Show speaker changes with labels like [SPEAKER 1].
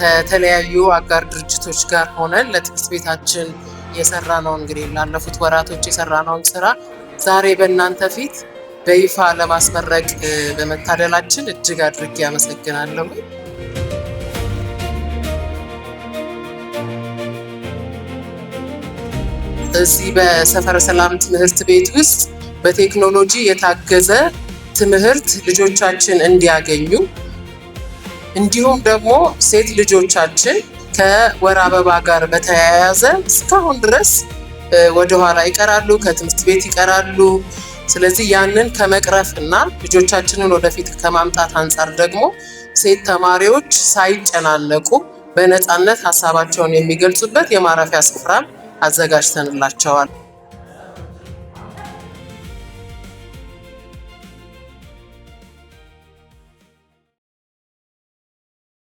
[SPEAKER 1] ከተለያዩ አጋር ድርጅቶች ጋር ሆነን ለትምህርት ቤታችን የሰራነውን፣ እንግዲህ ላለፉት ወራቶች የሰራነውን ስራ ዛሬ በእናንተ ፊት በይፋ ለማስመረቅ በመታደላችን እጅግ አድርጌ አመሰግናለሁ። እዚህ በሰፈረ ሰላም ትምህርት ቤት ውስጥ በቴክኖሎጂ የታገዘ ትምህርት ልጆቻችን እንዲያገኙ፣ እንዲሁም ደግሞ ሴት ልጆቻችን ከወር አበባ ጋር በተያያዘ እስካሁን ድረስ ወደኋላ ይቀራሉ፣ ከትምህርት ቤት ይቀራሉ። ስለዚህ ያንን ከመቅረፍ እና ልጆቻችንን ወደፊት ከማምጣት አንጻር ደግሞ ሴት ተማሪዎች ሳይጨናነቁ በነፃነት ሀሳባቸውን የሚገልጹበት የማረፊያ ስፍራም አዘጋጅተንላቸዋል።